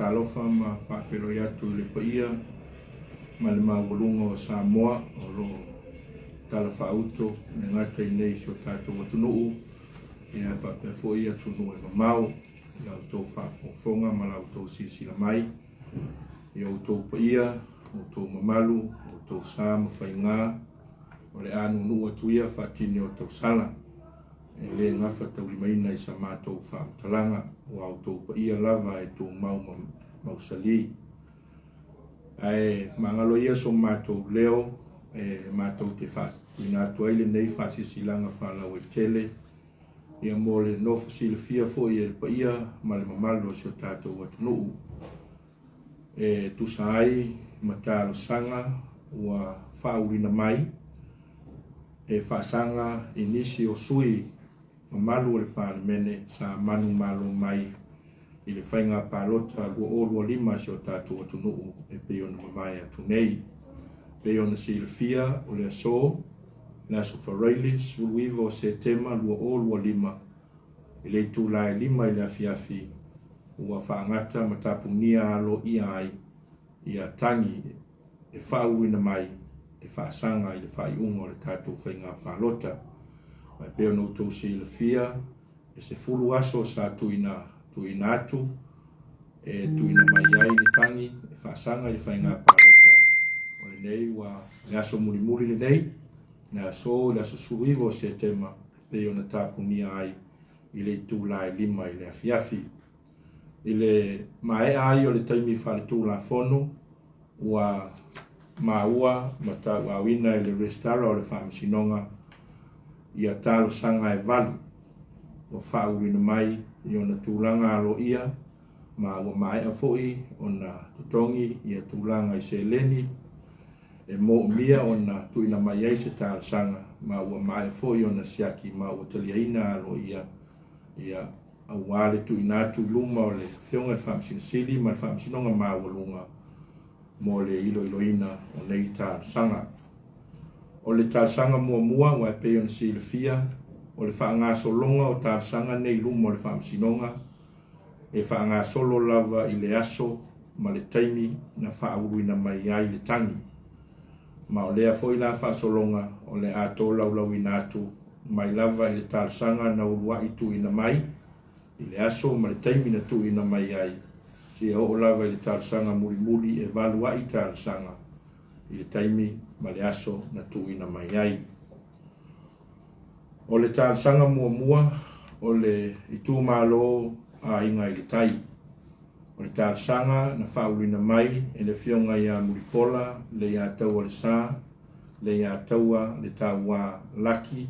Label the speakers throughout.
Speaker 1: faatalofa ma faafeiloai atu i le paia ma le maualuga o Samoa o lo o talafaauto e le gata i inei i si o tatou atunuu, ia faapea foi atunuu e mamao i la outou faafogafoga ma la outou silasila mai i outou paia, outou mamalu, outou sa ma faiga o le a nuunuu atu ia faatini o tausala e le gafataulimaina i sa matou faamatalaga, ua outou paia lava e tumau ma mausali. Ae magalo ia so matou leo e matou te faatuina atu ai lenei faasilasilaga faalauaitele ia mo le nofo silafia foi e le paia ma le mamalu o si o tatou atunuu e tusa ai ma talosaga ua faauluina mai e faasaga i nisi o sui mamalu o le Palemene sa manumalo mai i le faiga palota 2025 a si o tatou atunuu e pei ona mavae atu nei. E pei ona silafia o le aso, le aso Faraile 19 o Setema 2025 i le itula e 5 i le afiafi ua faagata ma tapunia aloaia ai ia tagi e faauluina mai e faasaga i le faaiuga o le tatou faiga palota. Ma e pei ona outou silafia, e 10 aso sa tuuina tuuina atu e tuuina mai ai le tagi e faasaga i le faiga palota. O lenei ua le aso mulimuli lenei, le aso i le aso 19 o Setema e pei ona tapunia ai i le itula e 5 i le afiafi. I le maea ai o le taimi faaletulafono, ua maua ma tauaaoina e le Resitara o le Faamasinoga ia talosaga e valu ua faauluina mai i ona tulaga aloaia ma ua maea foi ona totogi ia tulaga i seleni e moomia ona tuuina mai ai se talosaga ma ua maea foi ona siaki ma ua taliaina aloaia ia aua le tuuina atu i luma o le Afioga i le Faamasino Sili ma le Faamasinoga Maualuga mo le iloiloina o nei talosaga. O le talosaga muamua, aua e pei ona silafia, o le faagasologa o talosaga nei i luma o le Faamasinoga, e faagasolo lava i le aso ma le taimi na faauluina mai ai le tagi. Ma o lea foi la faasologa o le a tolaulauina atu mai lava i le talosaga na uluai tuuina mai i le aso ma le taimi na tuuina mai ai, seia oo lava i le talosaga mulimuli e valu ai talosaga i le taimi ma le aso na tuuina mai ai. O le talosaga muamua o le itumalo Aiga i le Tai. O le talosaga na faauluina mai e le Afioga ia Mulipola Leiataualesa Leiataua Letaua Laki,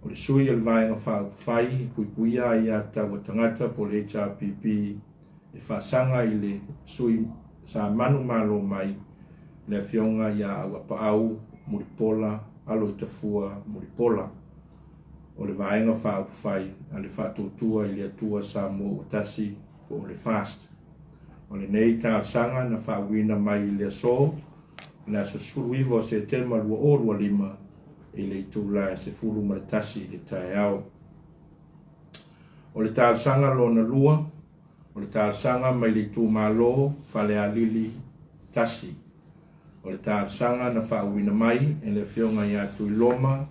Speaker 1: o le sui o le Vaega Faaupufai e Puipuia Aia Tatau a Tagata po o le HRPP e faasaga i le sui sa manumalo mai le Afioga ia Auapaau Mulipola Aloitafua Mulipola o le Vaega Faaupufai a le Faatuatua i le Atua Samoa Ua Tasi po o le FAST. O lenei talosaga na faauuina mai i le aso le aso 19 o Setema 2025 i le itula e 11 i le taeao. O le talosaga lona lua, o le talosaga mai le itumalo Falealili 1. O le talosaga na faauuina mai e le Afioga ia Tuiloma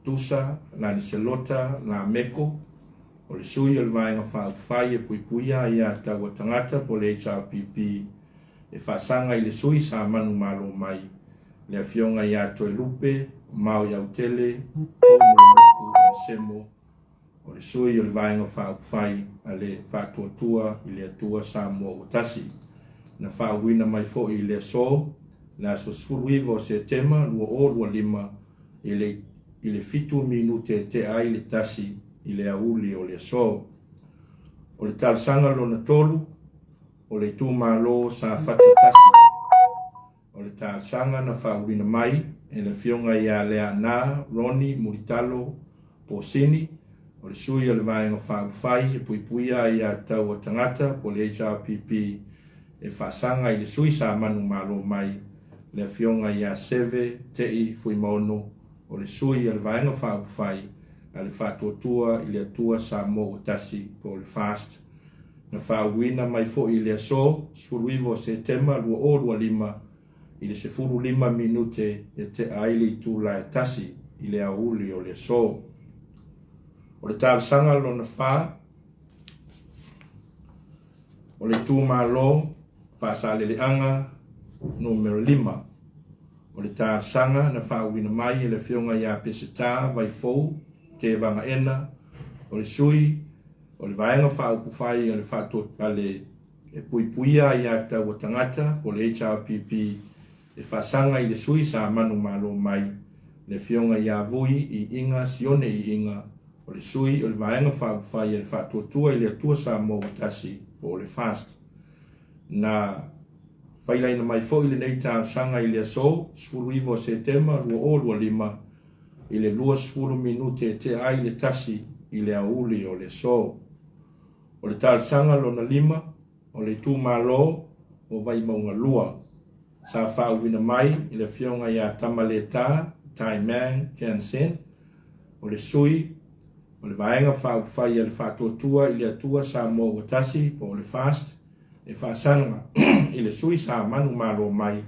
Speaker 1: Tusa Laniselota Lameko, o le sui o le Vaega Faaupufai e Puipuia Aia Tatau a Tagata po o le HRPP e faasaga i le sui sa manumalo mai le Afioga ia Toelupe Maoiautele Poumolemoku Onesemo, o le sui o le Vaega Faaupufai a le Faatuatua i le Atua Samoa Ua Tasi. Na faauuina mai foi i le aso, le aso 19 o Setema 2025 i le i le 7 minute e tea ai le tasi i le aoauli o le aso. O le talosaga lona tolu, o le itumalo Safata 1. O le talosaga na faauuina mai e le Afioga ia Leaana Ronnie Mulitalo Posini, o le sui o le Vaega Faaupufai e Puipuia Aia Tatau a Tagata po o le HRPP e faasaga i le sui sa manumalo mai le Afioga ia Seve Tei Fuimaono o le sui a le Vaega Faaupufai a le Faatuatua i le Atua Samoa Ua Tasi po o le FAST. Na faauuina mai foi i le aso 19 o Setema 2025 i le 15 minute e tea ai le itula e 1 i le aoauli o le aso. O le talosaga lona fa, o le itumalo Faasaleleaga Numera 5. O le talosaga na faauuina mai e le Afioga ia Peseta Vaifou Tevaga-ena, o le sui o le Vaega Faaupufai a le a le e Puipuia Aia Tatau a Tagata po o le HRPP e faasaga i le sui sa manumalo mai, le Afioga ia Vui Iiga Sione Iiga, o le sui o le Vaega Faaupufai a le Faatuatua i le Atua Samoa Ua Tasi po o le FAST. Na failaina mai foi lenei talosaga i le aso 19 o Setema 2025 i le 20 minute e tea ai le 1 i le aoauli o le aso. O le talosaga lona lima, o le itumalo o Vaimauga 2, sa faauuina mai e le Afioga ia Tamaleta Tai Mang Jansen, o le sui o le Vaega Faaupufai a le Faatuatua i le Atua Samoa Ua Tasi po o le FAST, e faasaga i le sui sa manumalo mai,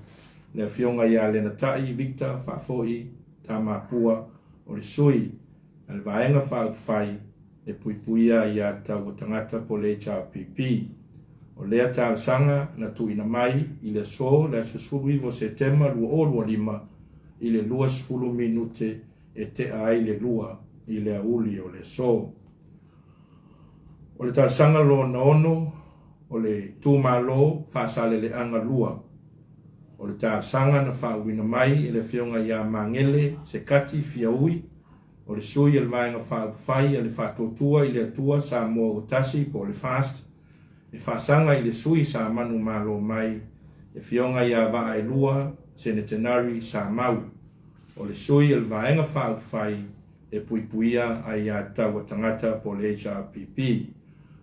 Speaker 1: le Afioga ia Lenatai Victor Faafoi Tamapua, o le sui a le Vaega Faaupufai e Puipuia Aia Tatau a Tagata po o le HRPP. O lea talosaga na tuuina mai i le aso le aso 19 o Setema 2025 i le 20 minute e tea ai le 2 i le aoauli o le aso. O le talosaga lona ono, o le itumalo Faasaleleaga 2. O le talosaga na faauuina mai e le Afioga ia Magele Sekati Fiaui, o le sui o le Vaega Faaupufai a le Faatuatua i le Atua Samoa Ua Tasi po o le FAST, e faasaga i le sui sa manumalo mai, le Afioga ia Vaaelua Senetenari Samau, o le sui o le Vaega Faaupufai e Puipuia Aiatatau a Tagata po o le HRPP.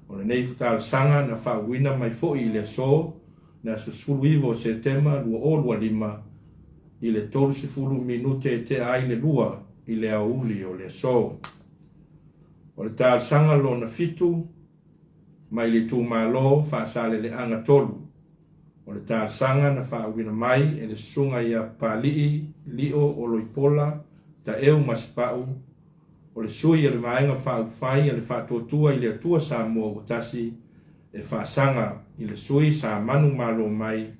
Speaker 1: O lenei talosaga na faauuina mai foi i le aso, le aso 19 o Setema 2025, i le 30 minute e tea ai le 2 i le aoauli o le aso. O le talosaga lona fitu mai le itumalo Faasaleleaga 3. O le talosaga na faauuina mai e le Susuga ia Papalii Lio Oloipola Taeu Masepau, o le sui o le Vaega Faaupufai a le Faatuatua i le Atua Samoa Ua Tasi, e faasaga i le sui sa manumalo mai,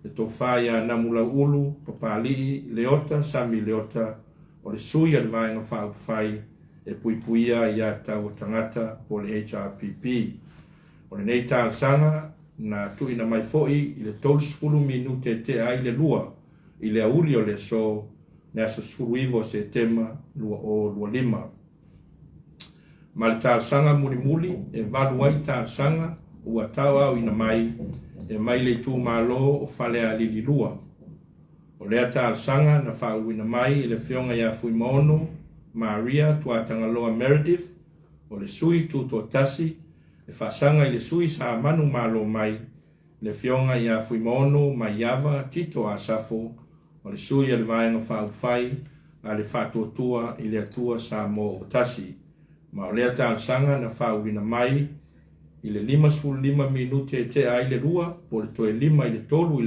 Speaker 1: le Tofa ia Namulauulu Papalii Leota Sami Leota, o le sui a le Vaega Faaupufai e Puipuia Aiatatau a Tagata po o le HRPP. O lenei talosaga na tuuina mai foi i le 30 minute e tea ai le 2 i le aoauli o le aso, le aso 19 o Setema 2025. Ma le talosaga mulimuli e valu ai talosaga ua tauaoina mai e mai le itumalo o Falealili 2. O lea talosaga na faauuina mai e le Afioga ia Fuimaono Maria Tuatagaloa Meredith, o le sui tutoatasi e faasaga i le sui sa manumalo mai, le Afioga ia Fuimaono Maiava Tito Asafo, o le sui a le Vaega Faaupufai a le Faatuatua i le Atua Samoa Ua Tasi. Ma o lea talosaga na faauuina mai i le 55 minute e tea ai le 2 po o le toe 5 i le 3 i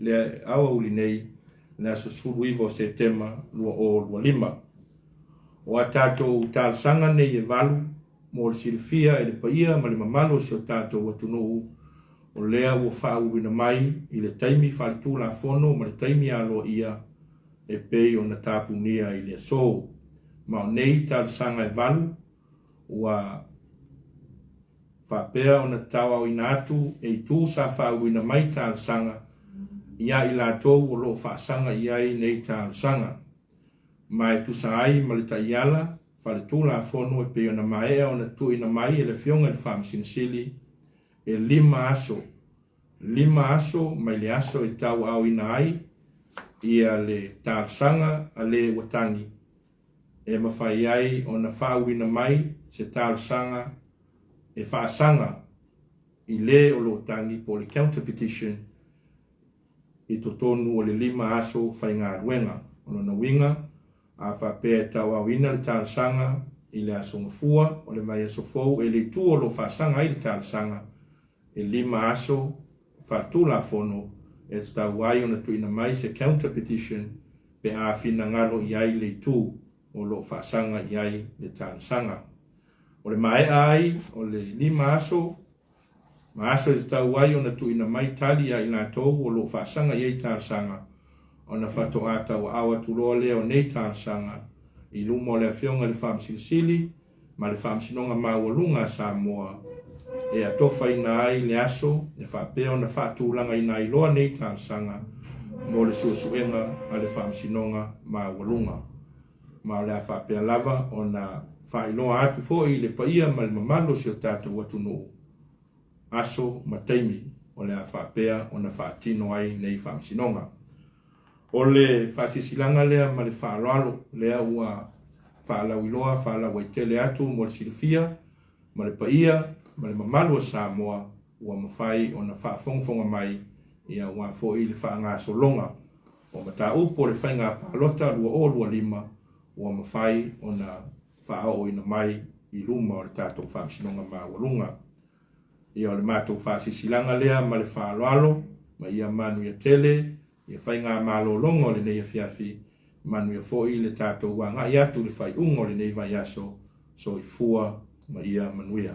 Speaker 1: le aoauli nei, le aso 19 o Setema 2025. O a tatou talosaga nei e valu mo le silafia e le paia ma le mamalu o si o tatou atunuu, o lea ua faauluina mai i le taimi faaletulafono ma le taimi aloaia e pei ona tapunia i le aso. Ma o nei talosaga e valu ua faapea ona tauaoina atu e itu sa faauluina mai talosaga ia i latou o lo o faasaga i ai nei talosaga. Ma e tusa ai ma le taiala faaletulafono e pei ona maea ona tuuina mai e le Afioga i le Faamasino Sili, e lima aso, lima aso mai le aso e tauaaoina ai ia le talosaga a le ua tagi, e mafai ai ona faauuina mai se talosaga e faasaga i le o lo o tagi po o le counter petition i totonu o le lima aso faigaluega. O lona uiga, a faapea e tauaoina le talosaga i le aso Gafua o le vaiaso fou e le itu o lo o faasaga ai le talosaga, e 5 aso faaletulafono e tatau ai ona tuuina mai se counter petition pe a finagalo i ai le itu o lo o faasaga i ai le talosaga. O le maea ai o le 5 aso ma aso e tatau ai ona tuuina mai tali ia i latou o lo o faasaga i ai talosaga, ona faatoa tauaao atu loa lea o nei talosaga i luma o le Afioga i le Faamasino Sili ma le Faamasinoga Maualuga a Samoa e atofaina ai le aso e faapea ona faatulagaina ai loa nei talosaga mo le suesuega a le Faamasinoga Maualuga. Ma o le a faapea lava ona faailoa atu foi i le paia ma le mamalu o si o tatou atunuu aso ma taimi o le a faapea ona faatino ai nei faamasinoga. O le faasilasilaga lea ma le faaaloalo lea ua faalauiloa faalauaitele atu mo le silafia ma le paia ma le mamalu o Samoa ua mafai ona faafogafoga mai aua foi le faagasologa o mataupu o le Faiga Palota 2025 ua mafai ona faaooina mai i luma o le tatou Faamasinoga Maualuga. Ia o le matou faasilasilaga lea ma le faaaloalo ma ia manuia tele ia faigamalologa o lenei afiafi, manuia foi le tatou agai atu i le faaiuga o lenei vaiaso. Soifua ma ia manuia.